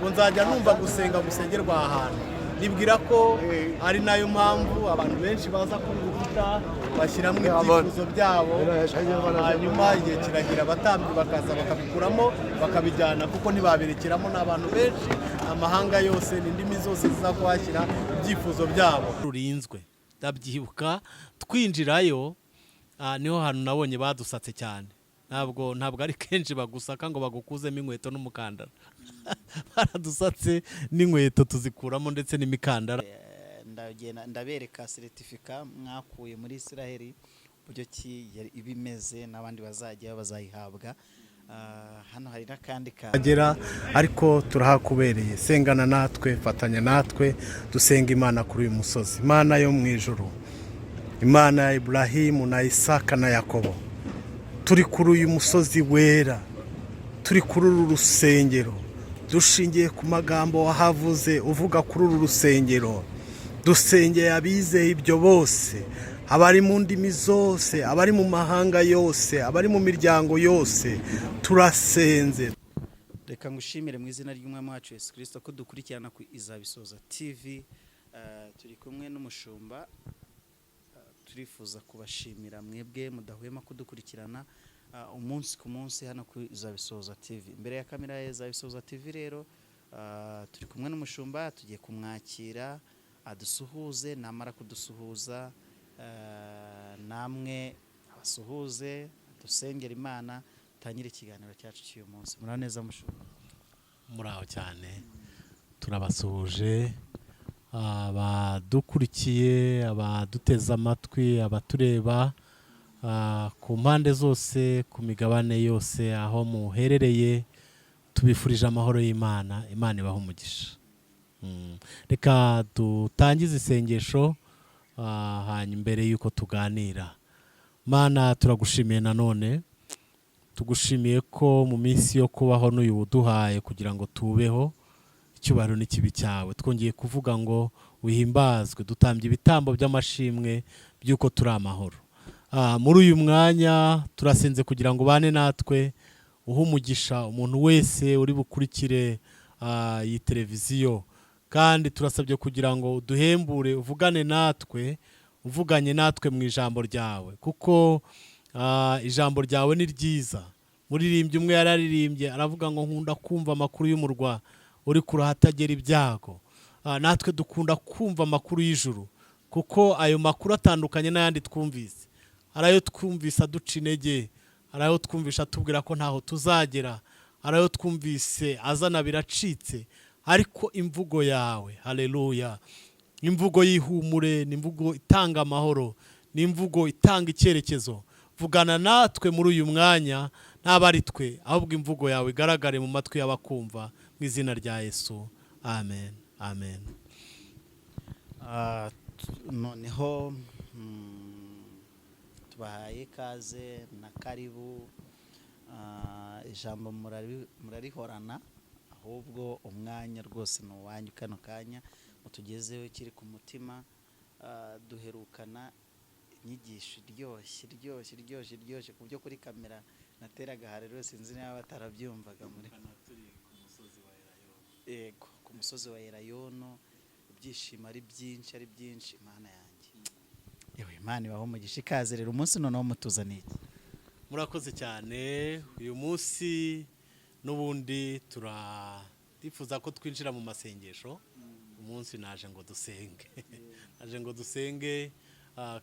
Ngo nzajya numva gusenga gusengerwa aha hantu. Nibwira ko ari nayo mpamvu abantu benshi baza kuri rukuta bashyiramo ibyifuzo byabo, hanyuma igihe kiragira abatambyi bakaza bakabikuramo bakabijyana, kuko ntibaberekeramo. Ni abantu benshi, amahanga yose n'indimi zose ziza kuhashyira ibyifuzo byabo. Rurinzwe, ndabyibuka twinjirayo, niho hantu nabonye badusatse cyane. Ntabwo ari kenshi bagusaka ngo bagukuzemo inkweto n'umukandara. Baradusatse n'inkweto tuzikuramo ndetse n'imikandara. Ndagenda ndabereka certificat mwakuye muri Israheli, uburyo ki yari iba imeze, n'abandi bazajya bazayihabwa. Hano hari n'akandi ka agera, ariko turahakubereye. Sengana natwe, fatanya natwe dusenga Imana kuri uyu musozi. Imana yo mu ijuru, Imana ya Iburahimu na Isaka na Yakobo, turi kuri uyu musozi wera, turi kuri uru rusengero, dushingiye ku magambo wahavuze uvuga kuri uru rusengero. Dusengeye abizeye ibyo bose, abari mu ndimi zose, abari mu mahanga yose, abari mu miryango yose, turasenze. Reka ngushimire mu izina ry'Umwami wacu Yesu Kirisito ko dukurikirana ku Izabisoza TV. Turi kumwe n'umushumba. Turifuza kubashimira mwebwe mudahwema kudukurikirana umunsi ku munsi hano ku Izabisoza TV. Imbere ya kamera ya Izabisoza TV rero, turi kumwe n'umushumba, tugiye kumwakira adusuhuze. Namara kudusuhuza, namwe abasuhuze, dusengera Imana, dutangire ikiganiro cyacu cy'uyu munsi. Muraho neza, mushumba? Muraho cyane, turabasuhuje abadukurikiye, abaduteze amatwi, abatureba ku mpande zose, ku migabane yose aho muherereye. Tubifurije amahoro y'Imana. Imana ibaha umugisha. Reka dutangize isengesho, hanyuma mbere y'uko tuganira. Mana, turagushimiye nanone, tugushimiye ko mu minsi yo kubaho n'uyu uduhaye kugira ngo tubeho. Icyubahiro n'ikibi cyawe. Twongeye kuvuga ngo uhimbazwe. Dutambye ibitambo by'amashimwe by'uko turi amahoro. Muri uyu mwanya turasenze kugira ngo ubane natwe, uhe umugisha umuntu wese uri bukurikire iyi televiziyo, kandi turasabye kugira ngo uduhembure, uvugane natwe, uvuganye natwe mu ijambo ryawe, kuko ijambo ryawe ni ryiza. Muririmbyi umwe yararirimbye aravuga ngo: "Nkunda kumva amakuru y'umurwa uri kure ahatagera ibyago." Natwe dukunda kumva amakuru y'ijuru, kuko ayo makuru atandukanye n'ayandi twumvise. Hari ayo twumvise aduca intege, hari ayo twumvise atubwira ko ntaho tuzagera, hari ayo twumvise azana biracitse, ariko imvugo yawe, haleluya, imvugo y'ihumure, ni imvugo itanga amahoro, ni imvugo itanga icyerekezo. Vugana natwe muri uyu mwanya, ntaba ari twe, ahubwo imvugo yawe igaragare mu matwi y'abakumva, mu izina rya Yesu, amen, amen. Noneho tubahaye ikaze na karibu. Ijambo murarihorana, ahubwo umwanya rwose ni uwanyu. Kano kanya mutugezeho ikiri ku mutima. Duherukana inyigisho iryoshye, iryoshye, iryoshye, iryoshye, ku byo kuri kamera nateraga haleluya, sinzi niba batarabyumvaga muri. Yego, ku musozi wa Elayono, ibyishimo ari byinshi, ari byinshi. Imana yanjye, yewe, Imana ibaho umugisha. Ikaze rero. Umunsi noneho mutuzaniye iki? Murakoze cyane. Uyu munsi n'ubundi turifuza ko twinjira mu masengesho. Umunsi naje ngo dusenge, naje ngo dusenge,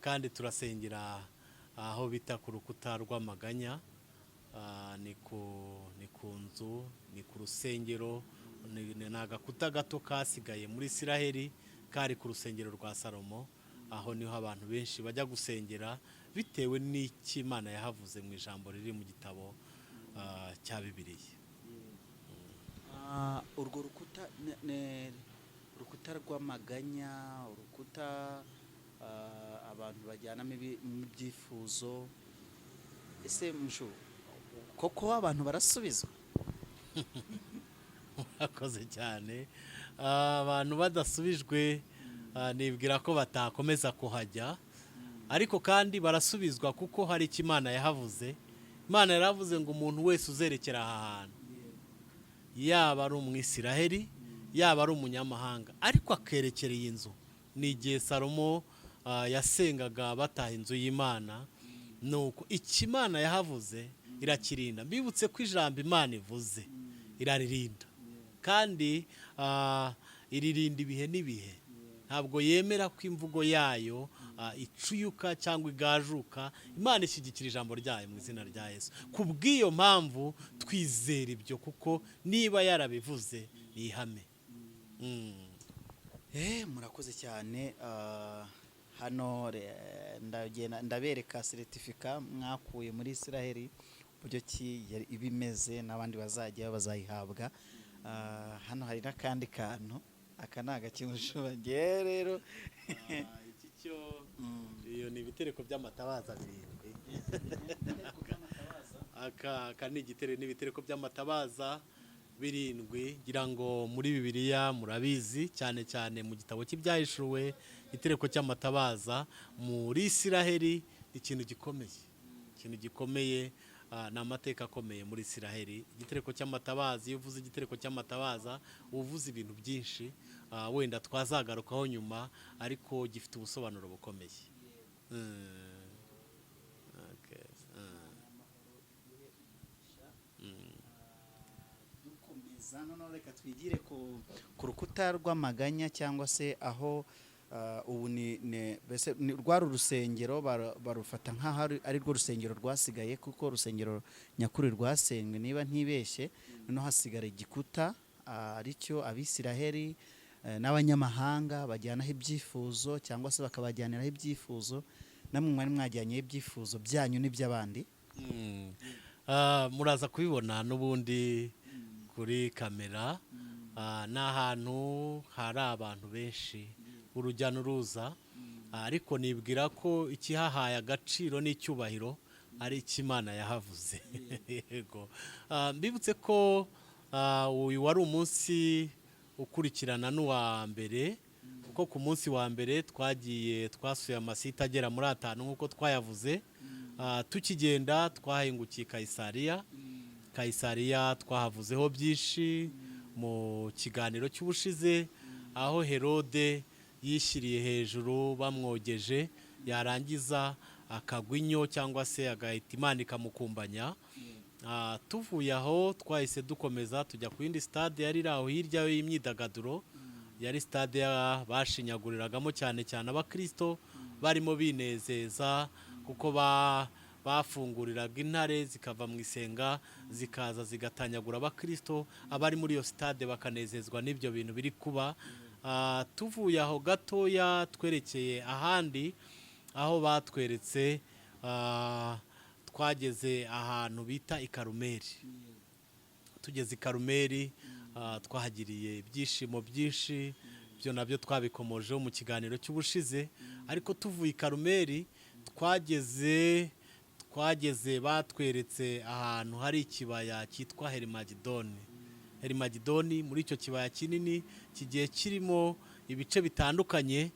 kandi turasengera aho bita ku rukuta rw'amaganya. Ni ku nzu, ni ku rusengero, ni agakuta gato kasigaye muri Isiraheli kari ku rusengero rwa Salomo. Aho niho abantu benshi bajya gusengera bitewe n'icyo Imana yahavuze mu ijambo riri mu gitabo cya Bibiliya. Urwo rukuta urukuta rw'amaganya, urukuta abantu bajyanamo ibyifuzo. Ese mushu, koko abantu barasubizwa? Murakoze cyane. Abantu badasubijwe, nibwira ko batakomeza kuhajya, ariko kandi barasubizwa, kuko hari icyo Imana yahavuze. Imana yaravuze ngo umuntu wese uzerekera aha hantu. Yaba ari Umwisiraheli, yaba ari umunyamahanga, ariko akerekera iyi nzu. Ni igihe Salomo yasengaga bataha inzu y'Imana. Nuko icyo Imana yahavuze irakirinda. Mbibutse ko ijambo Imana ivuze iraririnda, kandi iririnda ibihe n'ibihe. Ntabwo yemera ko imvugo yayo icuyuka cyangwa igajuka. Imana ishyigikira ijambo ryayo mu izina rya Yesu. Ku bw'iyo mpamvu twizera ibyo, kuko niba yarabivuze ni ihame. Murakoze cyane. Hano ndagenda ndabereka certificat mwakuye muri Israel, uburyo ki yari iba imeze, n'abandi bazajya bazayihabwa. Hano hari n'akandi kantu, aka ni agakinisho ngewe rero. Iki cyo, iyo ni ibitereko by'amatabaza birindwi. Aka ni igitereko, ni ibitereko by'amatabaza birindwi. Ngira ngo muri Bibiliya murabizi, cyane cyane mu gitabo cy'Ibyahishuwe. Igitereko cy'amatabaza muri Isiraheli, ikintu gikomeye, ikintu gikomeye, ni amateka akomeye muri Isiraheli. Igitereko cy'amatabaza, iyo uvuze igitereko cy'amatabaza uba uvuze ibintu byinshi, wenda twazagarukaho nyuma, ariko gifite ubusobanuro bukomeye. Okay. Dukomeza noneho, reka twigire ku rukuta rw'amaganya, cyangwa se aho ubu mbese ni rwari urusengero, barufata nk'aho ari rwo rusengero rwasigaye, kuko urusengero nyakuri rwasenywe niba ntibeshye. Noneho hasigara igikuta, aricyo Abisiraheli n'abanyamahanga bajyanaho ibyifuzo, cyangwa se bakabajyaniraho ibyifuzo. Namwe mwari mwajyanyeho ibyifuzo byanyu n'iby'abandi. Muraza kubibona n'ubundi kuri kamera. Ni ahantu hari abantu benshi, urujya n'uruza. Ariko nibwira ko ikihahaye agaciro n'icyubahiro ari icy'Imana yahavuze. Yego. Mbibutse ko uyu wari umunsi ukurikirana n'uwa mbere, kuko ku munsi wa mbere twagiye twasuye amasite agera muri atanu nk'uko twayavuze. Tukigenda twahingukiye Kayisariya. Kayisariya twahavuzeho byinshi mu kiganiro cy'ubushize, aho Herode yishyiriye hejuru bamwogeje, yarangiza akagwa inyo, cyangwa se agahita Imana ikamukumbanya. Tuvuye aho twahise dukomeza tujya ku yindi stade yari iri aho hirya y'imyidagaduro. Yari stade bashinyaguriragamo cyane cyane abakirisito barimo binezeza, kuko bafunguriraga intare zikava mu isenga, zikaza zigatanyagura abakirisito. Abari muri iyo stade bakanezezwa n'ibyo bintu biri kuba. Tuvuye aho gatoya twerekeye ahandi aho batweretse, twageze ahantu bita i Karumeli. Tugeze i Karumeli, twahagiriye ibyishimo byinshi. Ibyo nabyo twabikomojeho mu kiganiro cy'ubushize. Ariko tuvuye i Karumeli twageze batweretse ahantu hari ikibaya cyitwa Herimagidoni. Herimagidoni, muri icyo kibaya kinini kigiye kirimo ibice bitandukanye,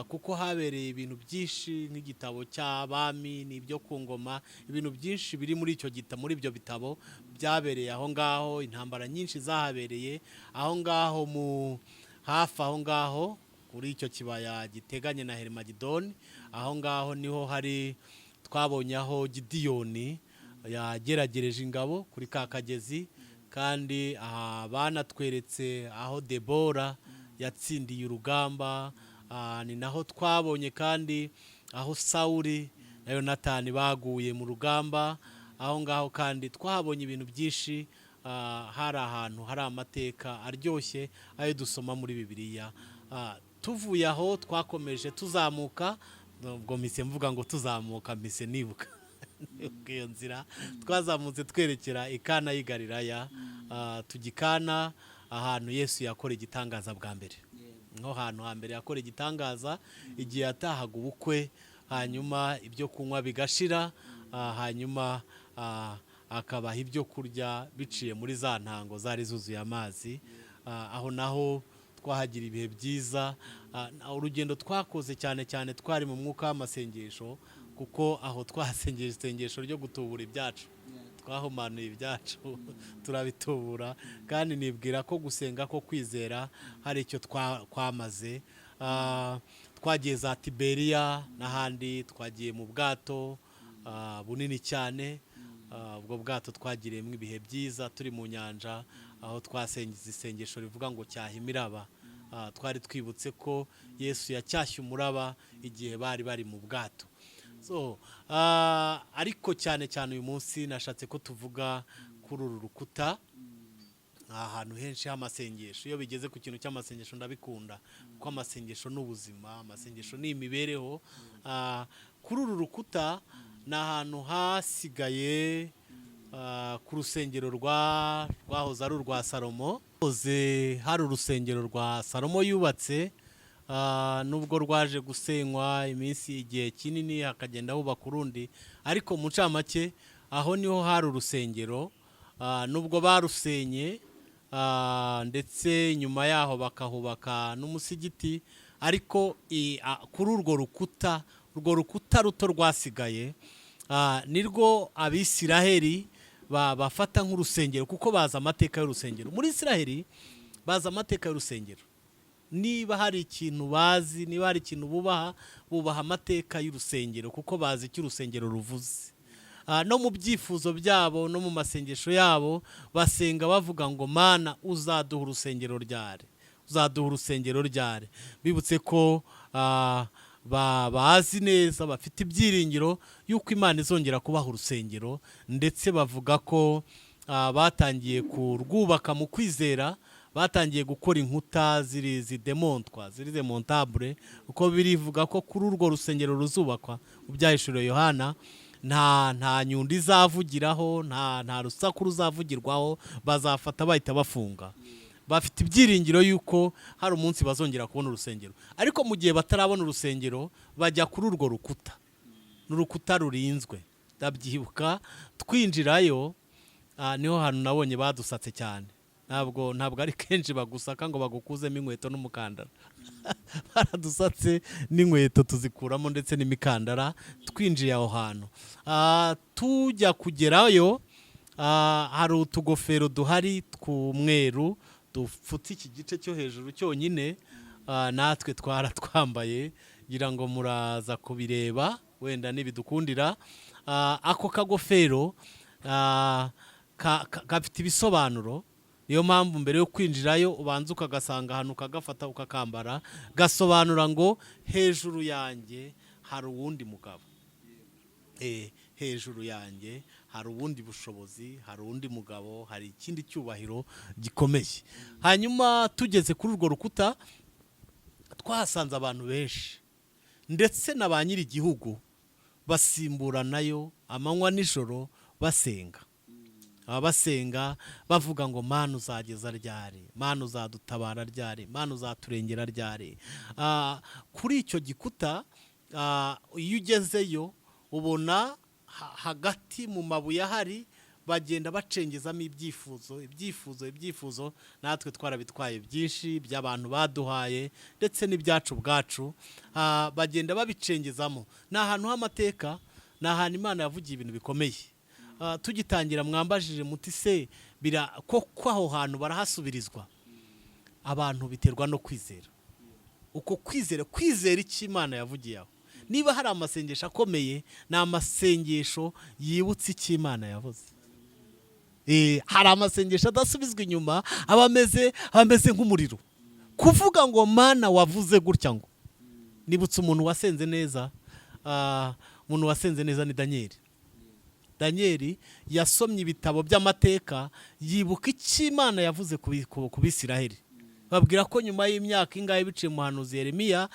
kuko habereye ibintu byinshi nk'igitabo cy'Abami n'ibyo ku ngoma. Ibintu byinshi biri muri icyo gitabo, muri ibyo bitabo, byabereye aho ngaho. Intambara nyinshi zahabereye aho ngaho, mu hafi aho ngaho kuri icyo kibaya giteganye na Herimagidoni. Aho ngaho niho hari twabonye aho Gidiyoni yageragereje ingabo kuri ka kagezi. Kandi aha banatweretse aho Debora yatsindiye urugamba. Ni naho twabonye kandi aho Sawuri na Yonatani baguye mu rugamba. Aho ngaho kandi twahabonye ibintu byinshi. Hari ahantu hari amateka aryoshye ayo dusoma muri Bibiliya. Tuvuye aho twakomeje tuzamuka. Ubwo mpise mvuga ngo tuzamuka, mpise nibuka iyo nzira twazamutse twerekera i Kana y'i Galilaya. Tujya i Kana, ahantu Yesu yakora igitangaza bwa mbere, nko hantu hambere yakora igitangaza, igihe yatahaga ubukwe, hanyuma ibyo kunywa bigashira, hanyuma akabaha ibyo kurya biciye muri za ntango zari zuzuye amazi. Aho naho twahagira ibihe byiza. Urugendo twakoze cyane cyane twari mu mwuka w'amasengesho, kuko aho twahasengeye isengesho ryo gutubura ibyacu. Twahumanuye ibyacu, turabitubura, kandi nibwira ko gusenga ko kwizera hari icyo kwamaze. Twagiye za Tiberiya n'ahandi, twagiye mu bwato bunini cyane. Ubwo bwato twagiriyemo ibihe byiza turi mu nyanja, aho twasengiza isengesho rivuga ngo "Cyaha imiraba". Twari twibutse ko Yesu yacyashye umuraba igihe bari bari mu bwato. So ariko cyane cyane uyu munsi nashatse ko tuvuga kuri uru rukuta, ahantu henshi h'amasengesho. Iyo bigeze ku kintu cy'amasengesho ndabikunda, kuko amasengesho ni ubuzima, amasengesho ni imibereho. Kuri uru rukuta ni ahantu hasigaye ku rusengero rwahoze ari urwa Salomo. Hoze hari urusengero rwa Salomo yubatse, nubwo rwaje gusenywa iminsi igihe kinini hakagenda hubaka urundi, ariko mu ncamake aho niho hari urusengero. Nubwo barusenye, ndetse nyuma yaho bakahubaka n'umusigiti, ariko kuri urwo rukuta, urwo rukuta ruto rwasigaye, nirwo Abisiraheli bafata nk'urusengero, kuko bazi amateka y'urusengero. Muri Isiraheli bazi amateka y'urusengero. Niba hari ikintu bazi, niba hari ikintu bubaha, bubaha amateka y'urusengero, kuko bazi icyo urusengero ruvuze. No mu byifuzo byabo no mu masengesho yabo basenga bavuga ngo "Mana, uzaduha urusengero ryari? Uzaduha urusengero ryari?" Bibutse ko bazi neza, bafite ibyiringiro y'uko Imana izongera kubaha urusengero, ndetse bavuga ko batangiye kurwubaka mu kwizera, batangiye gukora inkuta ziri zidemontwa, ziri démontable, kuko birivuga ko kuri urwo rusengero ruzubakwa mu Byahishuriwe Yohana nta nyundo izavugiraho, nta rusaku ruzavugirwaho, bazafata bahita bafunga. Bafite ibyiringiro y'uko hari umunsi bazongera kubona urusengero, ariko mu gihe batarabona urusengero bajya kuri urwo rukuta. Ni urukuta rurinzwe. Ndabyibuka twinjirayo, niho hantu nabonye badusatse cyane. Ntabwo ari kenshi bagusaka ngo bagukuzemo inkweto n'umukandara. Baradusatse n'inkweto tuzikuramo ndetse n'imikandara twinjiye aho hantu. Tujya kugerayo, hari utugofero duhari tw'umweru dupfutse iki gice cyo hejuru cyonyine. Natwe twaratwambaye, ngira ngo muraza kubireba wenda nibidukundira. Ako kagofero gafite ibisobanuro. Niyo mpamvu mbere yo kwinjirayo ubanza ukagasanga ahantu, ukagafata, ukakambara. Gasobanura ngo hejuru yanjye hari uwundi mugabo. Hejuru yanjye hari ubundi bushobozi, hari undi mugabo, hari ikindi cyubahiro gikomeye. Hanyuma tugeze kuri urwo rukuta twahasanze abantu benshi, ndetse na ba nyir'igihugu basimburanayo amanywa nijoro basenga. Baba basenga bavuga ngo "Mana, uzageza ryari? Mana, uzadutabara ryari? Mana, uzaturengera ryari?" Kuri icyo gikuta, iyo ugezeyo ubona hagati mu mabuye ahari bagenda bacengezamo ibyifuzo, ibyifuzo, ibyifuzo. Natwe twarabitwaye byinshi by'abantu baduhaye ndetse n'ibyacu ubwacu. Bagenda babicengezamo. Ni ahantu h'amateka, ni ahantu Imana yavugiye ibintu bikomeye. Tugitangira mwambajije muti "Se bira koko aho hantu barahasubirizwa?" Abantu biterwa no kwizera, uko kwizera, kwizera icyo Imana yavugiye aho. Niba hari amasengesho akomeye, ni amasengesho yibutse icyo Imana yavuze. Hari amasengesho adasubizwa inyuma, aba ameze nk'umuriro. Kuvuga ngo "Mana, wavuze gutya", ngo nibutse umuntu wasenze neza. Umuntu wasenze neza ni Daniyeli. Daniyeli yasomye ibitabo by'amateka, yibuka icyo Imana yavuze ku Bisiraheli, babwira ko nyuma y'imyaka ingahe biciye mu muhanuzi Yeremiya,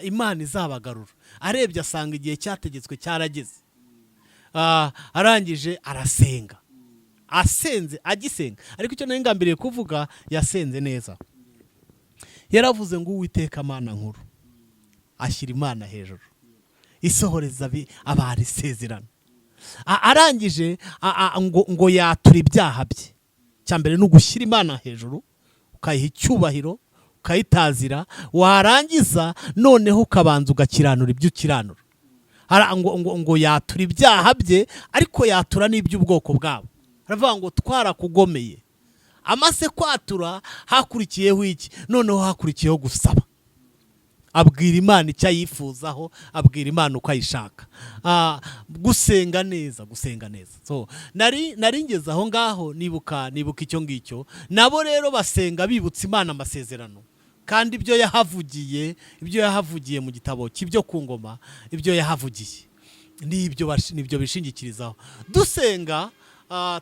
Imana izabagarura. Arebye asanga igihe cyategetswe cyarageze. Arangije arasenga. Asenze, agisenga, ariko icyo nari ngambiriye kuvuga, yasenze neza. Yaravuze ngo "Uwiteka Mana nkuru", ashyira Imana hejuru, isohoreza abantu isezerano. Arangije ngo yatura ibyaha bye. Cya mbere ni ugushyira Imana hejuru, ukayiha icyubahiro, ukayitazira, warangiza noneho ukabanza ugakiranura ibyo ukiranura. Ngo yatura ibyaha bye, ariko yatura n'iby'ubwoko bwabo. Aravuga ngo twarakugomeye. Amaze kwatura, hakurikiyeho iki? Noneho hakurikiyeho gusaba. Abwira Imana icyo ayifuzaho, abwira Imana uko ayishaka. Gusenga neza, gusenga neza. So nari ngeze aho ngaho, nibuka icyo ngicyo. Nabo rero basenga bibutsa Imana amasezerano kandi ibyo yahavugiye mu gitabo cy'Ibyo ku Ngoma, ibyo yahavugiye nibyo bishingikirizaho dusenga.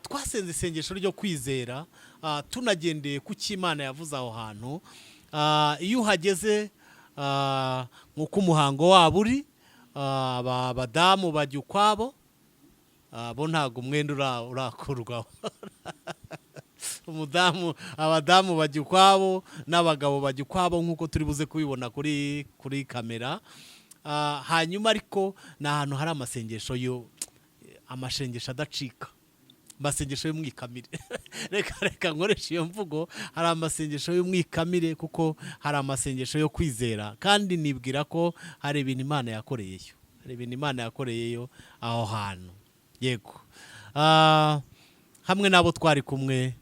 Twasenze isengesho ryo kwizera, tunagendeye ku cyo Imana yavuze aho hantu. Iyo uhageze, nk'uko umuhango wabo uri, abadamu bajya ukwabo. Bo ntabwo umwenda urakurwaho. Abadamu bajya ukwabo n'abagabo bajya ukwabo, nk'uko turi buze kubibona kuri kamera. Hanyuma ariko ni ahantu hari amasengesho, yo amasengesho adacika, amasengesho y'umwikamire. Reka nkoresha iyo mvugo. Hari amasengesho y'umwikamire kuko hari amasengesho yo kwizera, kandi nibwira ko hari ibintu Imana yakoreyeyo, hari ibintu Imana yakoreyeyo aho hantu. Yego. Hamwe n'abo twari kumwe,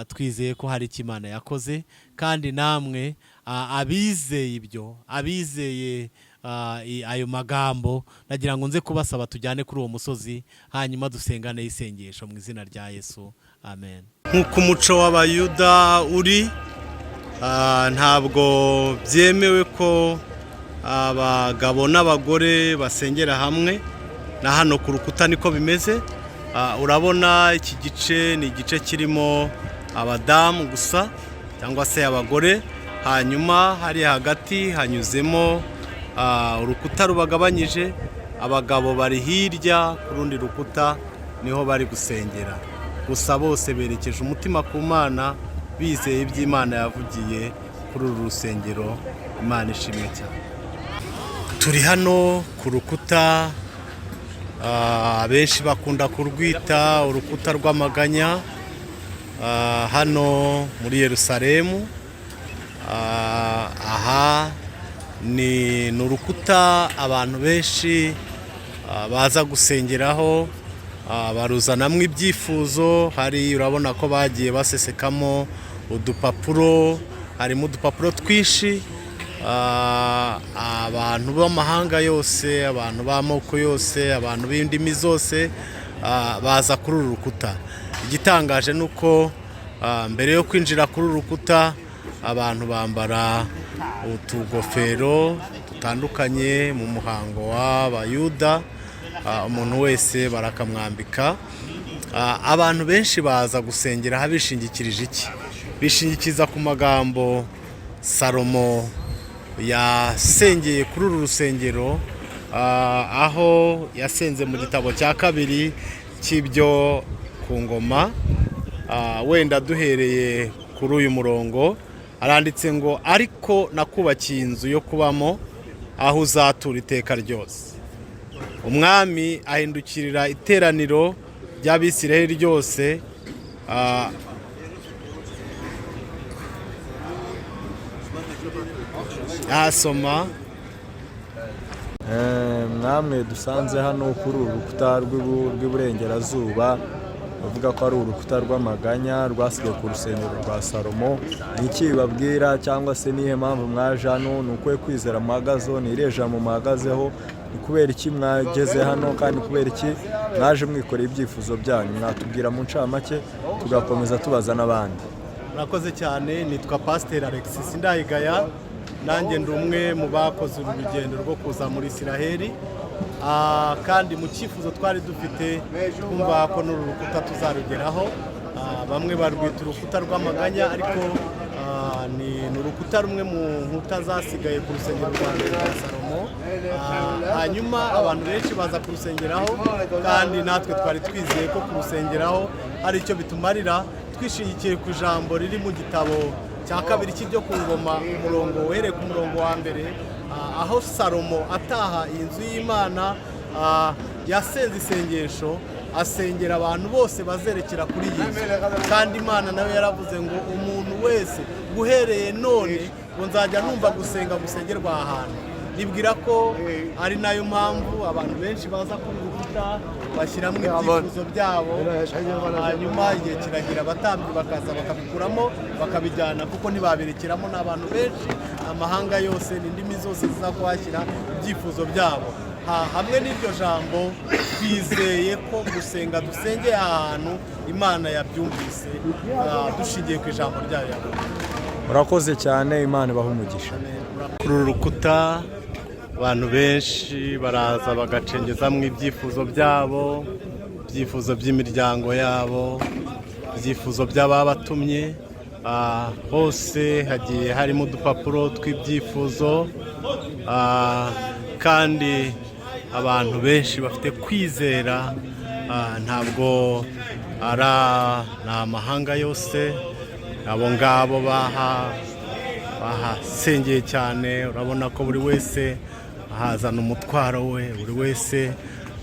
twizeye ko hari icyo Imana yakoze, kandi namwe abizeye ibyo, abizeye ayo magambo, nagira ngo nze kubasaba tujyane kuri uwo musozi, hanyuma dusengane isengesho mu izina rya Yesu. Amen. Nk'uko umuco w'Abayuda uri, ntabwo byemewe ko abagabo n'abagore basengera hamwe. Na hano ku rukuta niko bimeze. Urabona iki gice ni igice kirimo abadamu gusa cyangwa se abagore, hanyuma hariya hagati hanyuzemo urukuta rubagabanyije. Abagabo bari hirya ku rundi rukuta, niho bari gusengera. Gusa bose berekeje umutima ku Mana, bizeye iby'Imana yavugiye kuri uru rusengero. Imana ishimwe cyane. Turi hano ku rukuta, abenshi bakunda kurwita urukuta rw'amaganya, hano muri Yerusalemu. Aha ni urukuta abantu benshi baza gusengeraho, baruzanamo ibyifuzo. Hari urabona ko bagiye basesekamo udupapuro, harimo udupapuro twinshi. Abantu b'amahanga yose, abantu b'amoko yose, abantu b'indimi zose baza kuri uru rukuta. Igitangaje ni uko mbere yo kwinjira kuri uru rukuta, abantu bambara utugofero dutandukanye mu muhango w'Abayuda. Umuntu wese barakamwambika. Abantu benshi baza gusengera aha bishingikirije iki? Bishingikiriza ku magambo Salomo yasengeye kuri uru rusengero, aho yasenze mu gitabo cya kabiri cy'Ibyo ku Ngoma. Wenda duhereye kuri uyu murongo, aranditse ngo: "Ariko nakubakiye inzu yo kubamo, aho uzatura iteka ryose." Umwami ahindukirira iteraniro ry'Abisiraheli ryose, ahasoma. Mwamwe dusanze hano kuri uru rukuta rw'iburengerazuba, bavuga ko ari urukuta rw'amaganya rwasigaye ku rusengero rwa Salomo. Ni iki bibabwira, cyangwa se nihe mpamvu mwaje hano? Ni ukuhe kwizera muhagazeho? Ni irihe jambo muhagazeho? Ni kubera iki mwageze hano, kandi kubera iki mwaje mwikoreye ibyifuzo byanyu? Mwatubwira mu ncamake, tugakomeza tubaza n'abandi. Murakoze cyane. Nitwa Pasiteri Alexis Ndayigaya. Nanjye ndi umwe mu bakoze uru rugendo rwo kuza muri Isiraheli. Kandi mu cyifuzo twari dufite, twumva ko n'uru rukuta tuzarugeraho. Bamwe barwita urukuta rw'amaganya, ariko ni urukuta rumwe mu nkuta zasigaye ku rusengero rwa mbere rwa Salomo. Hanyuma abantu benshi baza kurusengeraho, kandi natwe twari twizeye ko kurusengeraho hari icyo bitumarira, twishingikiye ku ijambo riri mu gitabo cya kabiri cy'Ibyo ku Ngoma, umurongo uhereye ku murongo wa mbere, aho Salomo ataha iyi nzu y'Imana, yasenze isengesho, asengera abantu bose bazerekera kuri iyi nzu. Kandi Imana nawe yaravuze ngo umuntu wese guhereye none ngo nzajya numva gusenga gusengerwa aha hantu. Nibwira ko ari nayo mpamvu abantu benshi baza kuri uru rukuta bashyiramo ibyifuzo byabo, hanyuma igihe kiragira abatambyi bakaza bakabikuramo bakabijyana, kuko ntibaberekeramo. Ni abantu benshi, amahanga yose n'indimi zose ziza kuhashyira ibyifuzo byabo. Hamwe n'iryo jambo, twizeye ko gusenga dusengeye ahantu Imana yabyumvise, dushingiye ku ijambo ryayo yavuze. Murakoze cyane, Imana ibahe umugisha. Kuri uru rukuta abantu benshi baraza bagacengezamo ibyifuzo byabo, ibyifuzo by'imiryango yabo, ibyifuzo by'ababatumye. Hose hagiye harimo udupapuro tw'ibyifuzo, kandi abantu benshi bafite kwizera. Ntabwo ari ni amahanga yose, abo ngabo bahasengeye cyane. Urabona ko buri wese ahazana umutwaro we, buri wese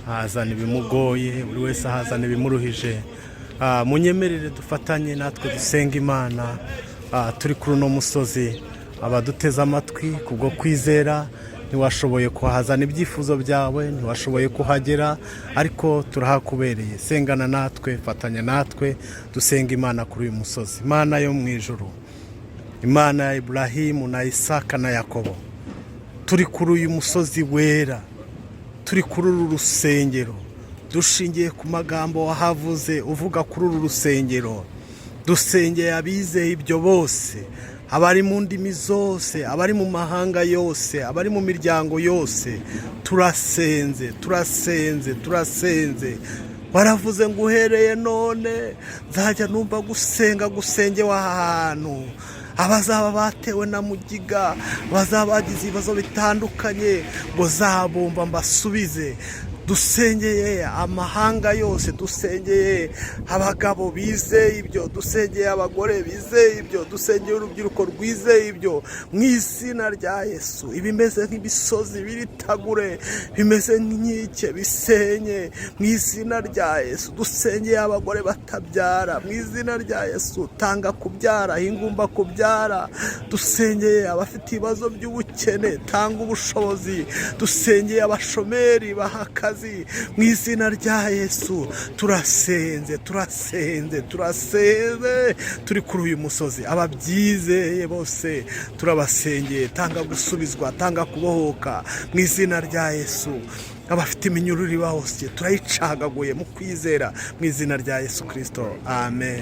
ahazana ibimugoye, buri wese ahazana ibimuruhije. Munyemerere dufatanye natwe dusenga Imana turi kuri uno musozi. Abaduteze amatwi, kubwo kwizera ntiwashoboye kuhazana ibyifuzo byawe, ntiwashoboye kuhagera, ariko turahakubereye. Sengana natwe, fatanya natwe dusenga Imana kuri uyu musozi. Imana yo mu ijuru, Imana ya Iburahimu na Isaka na Yakobo, turi kuri uyu musozi wera, turi kuri uru rusengero, dushingiye ku magambo wahavuze uvuga kuri uru rusengero. Dusengeye abizeye ibyo bose, abari mu ndimi zose, abari mu mahanga yose, abari mu miryango yose. Turasenze, turasenze, turasenze. Waravuze ngo uhereye none nzajya numva gusenga gusengewe aha hantu. Abazaba batewe na mugiga, abazaba bagize ibibazo bitandukanye, ngo zabumva mbasubize. Dusengeye amahanga yose, dusengeye abagabo bizeye ibyo, dusengeye abagore bizeye ibyo, dusengeye urubyiruko rwizeye ibyo. Mu izina rya Yesu, ibimeze nk'imisozi biritagure, bimeze nk'inkike bisenye mu izina rya Yesu. Dusengeye abagore batabyara, mu izina rya Yesu tanga kubyara, ingumba kubyara. Dusengeye abafite ibibazo by'ubukene, tanga ubushobozi. Dusengeye abashomeri, baha akazi mu izina rya Yesu. Turasenze, turasenze, turasenze turi kuri uyu musozi. Ababyizeye bose turabasengeye, tanga gusubizwa, tanga kubohoka mu izina rya Yesu. Abafite iminyururu ibahosye turayicagaguye mu kwizera mu izina rya Yesu Kirisito, amen.